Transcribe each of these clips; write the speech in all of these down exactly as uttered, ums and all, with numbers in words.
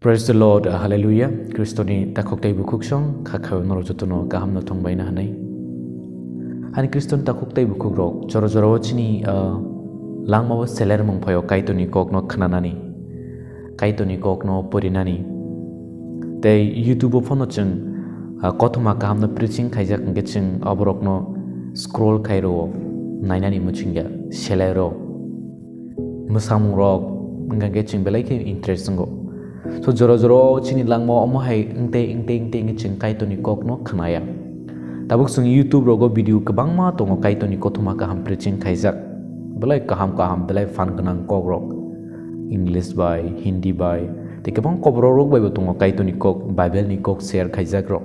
Praise the Lord, hallelujah. Kristoni takhuk tei bukhuk song kha khayo norok jotono kaham no thung baina hanai. Ani Kristoni takhuk tei bukhuk rok jora jora o chini, ah, langma o seler mung phaio Kaitorni kok no khnanani, Kaitorni kok no porinani. Tei YouTube o phano chwng, ah, kothoma kaham no preaching khaijak hwnkhe chwng aborok no scroll khai rwo, nainani muchungya, selai rwo. Mwsamung rok wngkha khe chwng belai khe interest wngo. So jora jora o chini langma omo hai wngtei wngtei wngtei wngwi chwng Kaitorni kok no khnaya. Tabuk chwng YouTube rogo video kwbangma tongo Kaitorni kothoma kaham preaching khaijak. Belai kaham kaham belai phan gwnang kok rok. English bai, Hindi bai, tei kwbang kokrok rok bai bo tongo Kaitorni kok, Bible ni kok share khaijak rok.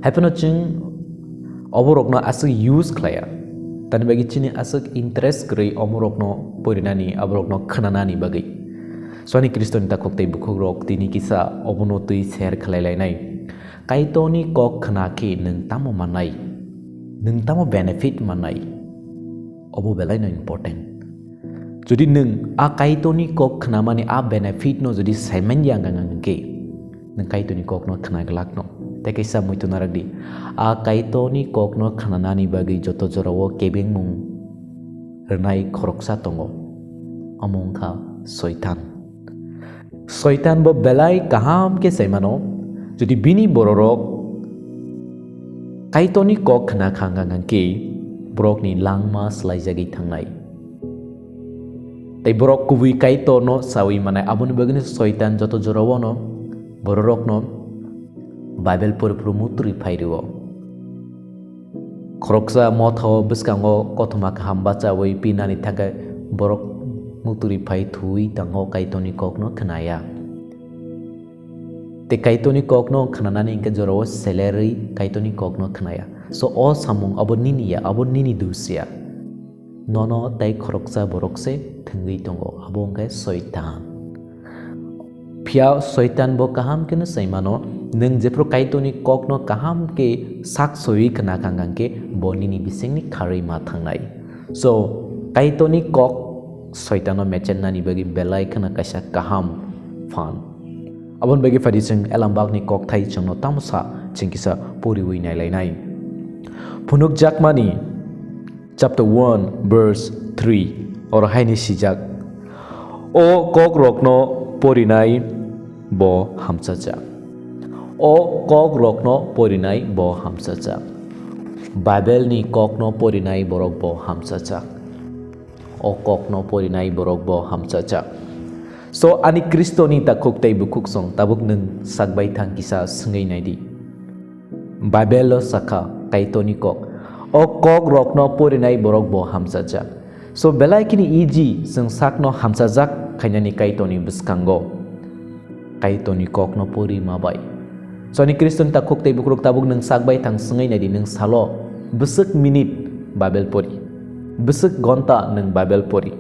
Haiphano chwng oborokno aswk use khlaiya, tamni bagwi chini aswk interest kwrwi omorokno porinani, aborokno khnanani bagwi. Swani Kristoni takhuk tei bukhukrok tini kisa obono twi share khlai lainai. Kaitorni kok khna khe nwng tamo mannai? Nwng tamo benefit mannai? Obo belaino important. Jodi nwng a Kaitorni kok khnamani a benefit no jodi saimanya wngkha hwnkhe, nwng Kaitorni kokno khna glakno. Tei kaisa muitu narakdi, a Kaitorni kokno khnanani bagwi joto jorao kebengmung rwnai khoroksa tongo, omo wngkha Soitan. Soitan bo belai kaham khe saimano, jodi bini bororok Kaitorni kok khna kha hwnkha hwnkhe borokni langma swlaijagwi thangnai. Tei borok kubui Kaitorno saui manai, aboni bagwino Soitan joto jorao no bororokno Bible pori phuru mutrwi phai rwo. Khoroksa mothao bwskango kothoma kaham bachaui pinani thangkhe borok mutrwi phai thuwi tango, Kaitorni kokno khnaya. Tei Kaitorni kokno khnanani hwnkhe jorao selerwi Kaitorni kokno khnaya. So o samung abo nini ya, abo nini dusya. Nono tei khoroksa borok se thwngwi tongo, abo wngkhe Soitan. Phiya Soitan bo kaham kheno saimano, nwng jephru Kaitorni kokno kaham khe sak soiwi khna kha hwnkhe bo nini bisingni kharwi ma thangnai. So, Kaitorni kok Soitano mechennani bagwi belai kheno kaisa kaham phan. Aboni bagwi phadi chwng Elambakni kokthai chwngno tamo sa chwng kisa poriwi nailainai. Phunukjakmani chapter one verse three, oro haini sijak, "O kokrokno porinai bo hamchajak. O kokrokno porinai bo hamchajak. Bible ni kokno porinai borok bo hamchajak. O kokno porinai borok bo hamchajak." So, ani Kristoni takhuk tei bukhuksong tabuk nwng sakbai thang kisa swngwi naidi. Bible-o sakha Kaitorni kok, "O kokrokno porinai borok bo hamchajak." So, belai kheno easy chwng sakno hamchajak khainani Kaitorni bwskango. Kaitorni kokno pori ma bai. Swani Kristoni takhuk tei bukhuk tabuk nwng sakbai thang swngwi naidi, nwng salo bwswk minute Bible pori, bwswk gonta nwng Bible pori.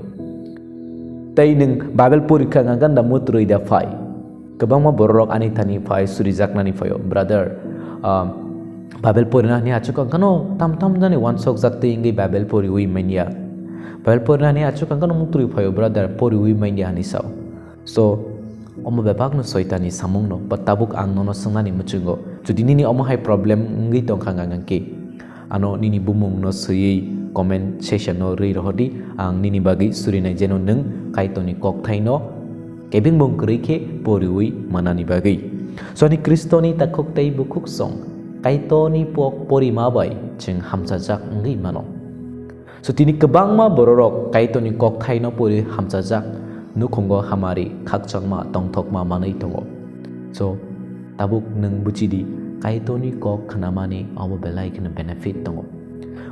Tei nwng Bible pori kha hwnkha ganda mutrwi da phai. Kwbangma bororok ani thani phai surijaknani phaio, "Brother, ah, Bible porina hwnwi achuk ang khano tam tam jani wansokjak tei wngwi Bible poriwi manya. Bible porina hwnwi achuk ang khano mutrwi phaio, brother, poriwi manya," hwnwi sao. So, omo bebakno Soitanni samungno, ba tabuk ang nono swngnani muchungo, jodi nini omo hai problem wngwi tongkha hwnkha hwnkhe, ano nini bumungno swiwi comment section-o rwi rohordi, ang nini bagwi surinai jeno nwng Kaitorni kokthaino kebengmung kwrwi khe poriwi manani bagwi. Swani Kristoni takhuk tei bukhuksong Kaitorni pok porima bai chwng hamchajak wngwi mano. So, tini kwbangma bororok Kaitorni kokthaino pori hamchajak, nukhungo hamari, khakchangma, tongthokma manwi tongo. So, tabuk nwng buchidi, Kaitorni kok khnamani obo belai kheno benefit tongo.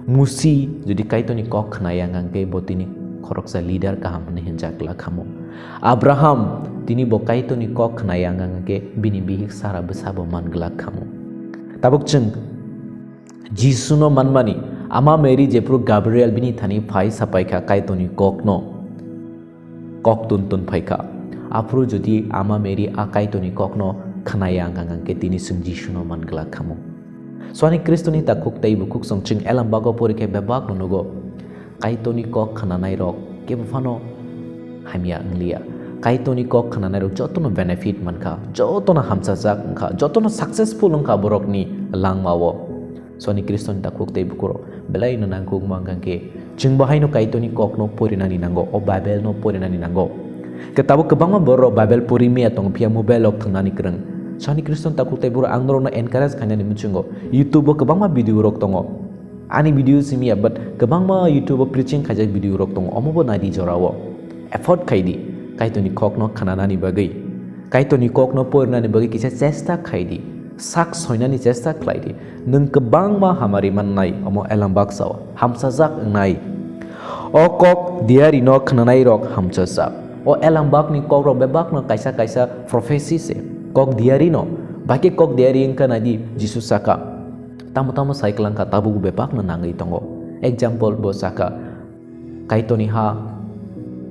Musi jodi Kaitorni kok khnaya hwnkhe bo tini khoroksa leader kaham hwnwi hwnjak glak khamu. Abraham tini bo Kaitorni kok khnaya hwnkhe bini bihik Sara bwsabo man glak khamu. Tabuk chwng Jisuno manmani, Ama Mary jephru Gabriel bini thani phai sapai kha Kaitorni kokno, kok tun tun phai kha. Aphuru jodi Ama Mary a Kaitorni kokno khnaya wngkha hwnkhe tini chwng Jisuno man glak khamu. Swani Kristoni takhuk tei bukhuksong chwng Elambago pori khe bebakno nugo. Kaitorni kok khnanairok kebo phano hamya wngliya. Kaitorni kok khnanairok jotono benefit mankha, jotono hamchajak wngkha, jotono successful wngkha borokni langmao. Soni Khristoni takhuk tei bukurok belaino nangkukma wngkha khe chwngbo haino Kaitorni kokno porinani nango, o Bible no porinani nango. Khe tabuk kwbangma borok Bible pori miya tongo, phiya mobile rok thwngnani kwrwng. Soni Khristoni takhuk tei bukurok ang norokno encourage khainani muchungo, YouTube o kwbangma video rok tongo. Ani video simi ya, but kwbangma YouTube o preaching khaijak video rok tongo, omo bo naidi jorao. Effort khaidi, Kaitorni kokno khnanani bagwi, Kaitorni kokno porinani bagwi kisa chesta khaidi, sak soinani chesta khlaidi. Nwng kwbangma hamari mannai, omo elambak sao, hamsajak wngnai. O kok diari no khnanai rok hamsajak. O elambakni kokrok bebakno kaisa kaisa prophecy se. Kok diari no, bahai khe kok diari wngkha naidi, Jisu saka. Tamo tamo cycle wngkha, tabuk bebakno nangwi tongo. Example bo saka, Kaitorni ha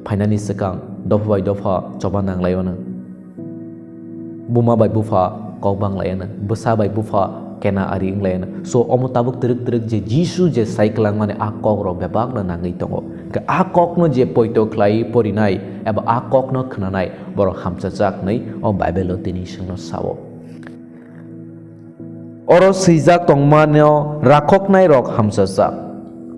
phainani swkang dopha bai dopha choba nanglaio nw. Buma bai bupha kok banglaio nw, bwsa bai bupha kena ari wnglaio nw. So omo tabuk twrwk twrwk je Jisu je cycle wngmani a kokrok bebakno nangwi tongo. Hwnkhe a kokno je poito khlai porinai eba a kokno khnanai borok hamchajak hwnwi o Bible o tini chwngno sao. Oro swijak tongmano rakhoknai rok hamchajak.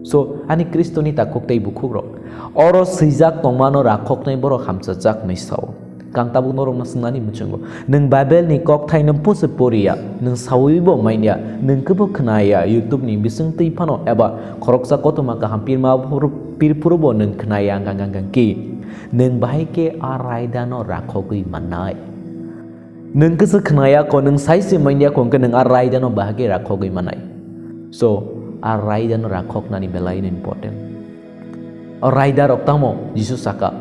So, ani Khristoni takhuk tei bukhukrok, oro swijak tongmano rakhoknai borok hamchajak hwnwi sao. Kang tabuk norokno swngnani muchungo, nwng Bible ni kokthaino pusu poriya, nwng sawibo manya, nwng kebo khnaya YouTube ni bising twi phano eba khoroksa kothoma kaham pirma phuru-, pirphurubo nwng khnaya hwnkha hwnkha khe, nwng bahai khe a raidano rakhogwi mannai. Nwng kisa khnaya kho, nwng sai se manya kho, hwnkhe nwng a raida no bahai khe rakhogwi manai. So, a raida no rakhoknani belai no important. O raida rok tamo Jisu saka,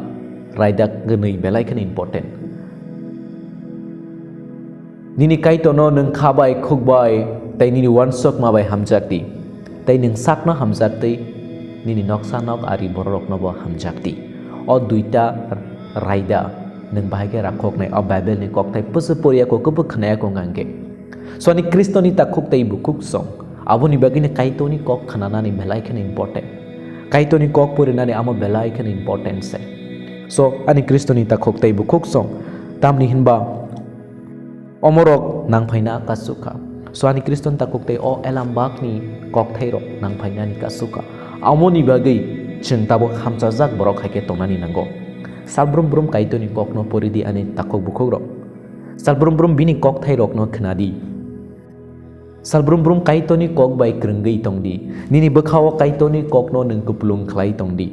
raida gwnwi belai kheno important. Nini Kaitor no nwng kha bai, khuk bai, tei nini uansukma bai hamjak di. Tei nwng sakno hamjak twi nini noksa nok ari bororoknobo hamjak di. O duita raida nwng bahai khe rakhoknai, o Bible ni kokthai pusu poriya kho, kebo khnaya kho hwnkha hwnkhe. So ani Khristoni takhuk tei bukhuk song, aboni bagwino Kaitorni kok khnanani belai kheno important. Kaitorni kok porinani amo belai kheno important se. So ani Khristoni takhuk tei bukhuk song, tamni hinba omorok nangphaina kasukha. So ani Khristoni takhuk tei o elambakni kokthairok nangphainani kasukha. Amoni bagwi chwng tabuk hamchajak borok hai khe tongnani nango. Salbrum brum Kaitorni kokno poridi ani takhuk bukhukrok. Salbrum brum bini kokthairokno khnadi. Salbrum brum Kaitorni kok bai kwrwngwi tongdi. Nini bwkhao Kaitorni kokno nwng kupulung khlai tongdi.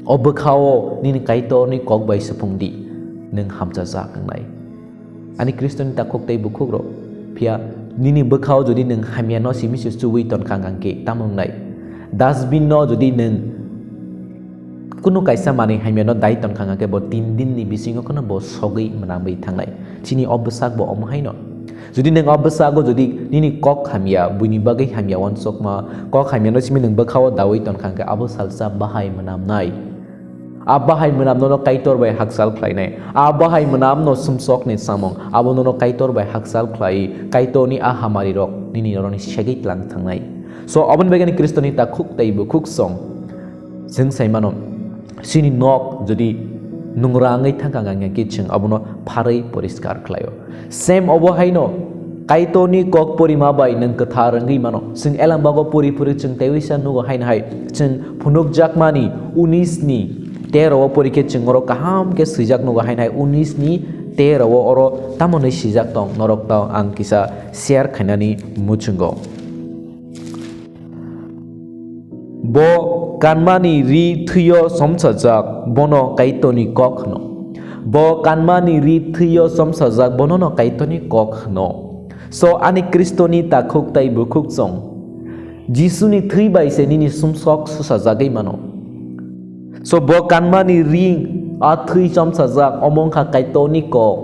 O bwkhao nini Kaitorni kok bai supungdi. Nwng hamchajak wngnai. Ani Khristoni takhuk tei bukhukrok, phiya nini bwkhao jodi nwng hamyano simi se chuwi tonkha hwnkhe tamo wngnai? Dustbin no jodi nwng kunu kaisa manwi hamyano dai tonkha hwnkhe bo tin din ni bisingo kheno bo sogwi mwnamwi thangnai. Chini o bwsak bo omo haino. Jodi nwng o bwsago jodi nini kok hamya, buini bagwi hamya uansukma, kok hamyano simi nwng bwkhao dawi tonkha hwnkhe abo salsa bahai mwnamnai. A bahai mwnamno no Kaitor bai hakchal khlainai. A bahai mwnamno sumsokni samung, abo nono Kaitor bai hakchal khlai, Kaitorni a hamarirok nini norokni segwi tlang thangnai. So, aboni bagwi ani Khristoni takhuk tei bukhuk song, chwng sai mano, chini nok jodi nungra wngwi thangkha hwnkhe chwng abono pharwi poriskar khlaio. Same obo haino Kaitorni kok porima bai nwng kwthar wngwi mano. Chwng elambakgo pori pori chwng teiwisa nugo haino hai chwng phunukjakmani unis ni tero o pori khe chwng oro kaham khe swijak nugo haino hai unis ni tero o oro tamo hwnwi swijak tong norok tao ang kisa share khainani muchungo. Bo kanmani ri thwio somsajak, bono Kaitorni kok hwno. Bo kanmani ri thwio somsajak, bonono Kaitorni kok hwno. So, ani Khristoni takhuk tai bukhuk chong. Jisuni thwi bai se nini sumsok susajagwi mano. So, bo kanmani ri a thwi somsajak, omo wngkha Kaitorni kok.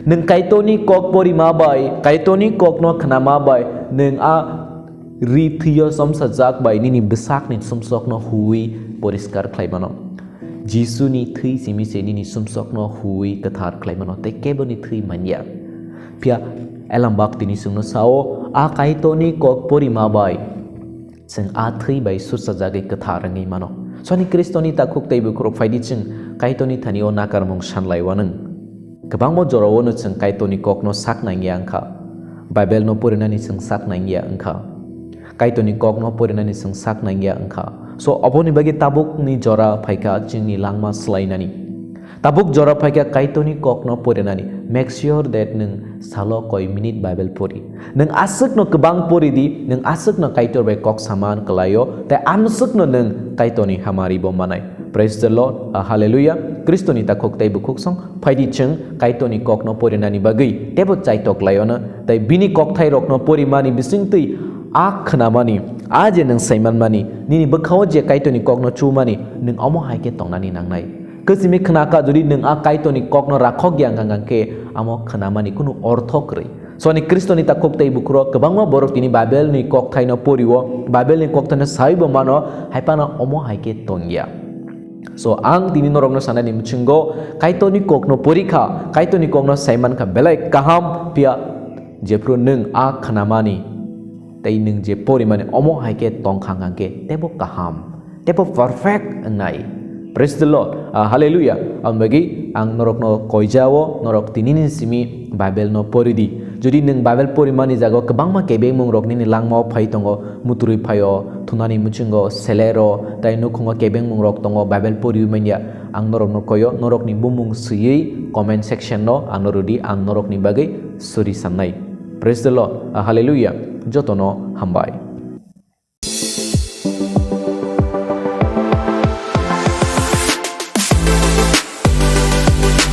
Nwng Kaitorni kok porima bai, Kaitorni kokno khnama bai, nwng a ri thwio somsajak bai nini bwsakni sumsokno huwi poriskar khlai mano. Jisuni thwi simi se nini sumsokno huwi kwthar khlai mano, tei keboni thwi manya. Phiya elambak tini chwngno sao, a Kaitorni kok porima bai chwng a thwi bai susajagwi kwthar wngwi mano. Soni Kristoni takhuk tei bukhurok phaidi chwng Kaitorni thani o nakarmung sanlai wanwng. Kwbangma jorao no chwng Kaitorni kokno sak nangya wngkha. Bible no porinani chwng sak nangya wngkha. Kaitorni kokno porinani chwng sak nangya wngkha. So oboni bagwi tabukni jora phaikha chwngni langma swlainani. Tabuk jora phaikha Kaitorni kokno porinani. Make sure that nwng salo koi minute Bible pori. Nwng aswkno kwbang pori di, nwng aswkno Kaitor bai kok saman kwlaio, tei amswkno nwng Kaitorni hamari bo manai. Praise the Lord, ah, hallelujah. Kristoni takhuk tei bukhuk song phaidi chwng Kaitorni kokno porinani bagwi tebo chaitok laiono, tei bini kokthairokno porimani bisingtwi a khnamani, a je nwng saimanmani, nini bwkhao je Kaitorni kokno chumani, nwng omo hai khe tongnani nangnai. Kwchimi khnakha, jodi nwng a Kaitorni kokno rakhok ya wngkha khe, amo khnamani kunu ortho kwrwi. Soni Kristoni takhuk tei bukhuro kwbangma borok tini Bible ni kokthaino porio, Bible ni kokthaino saibo mano, haipano omo hai khe tongya. So ang tini norokno sanani muchungo Kaitorni kokno porikha, Kaitorni kokno saimankha belai kaham, phiya jephru nwng a khnamani tei nwng je porimani omo hai khe tongkha wngkha khe tebo kaham, tebo perfect wngnai. Praise the Lord. Ah, hallelujah. Ang bagwi ang norokno koijao, norok tinini simi Bible no pori di. Jodi nwng Bible porimani jago kwbangma kebengmung rok nini langmao phai tongo, mutrui phaio, thunani muchungo, selero, tei nukhungo kebengmung rok tongo, Bible poriwi manya, ang norokno koyo, norokni bumung swiwi comment section no ano rwdi, ang norokni bagwi suri sannai. Praise the Lord. Ah, hallelujah. Jotono hambai.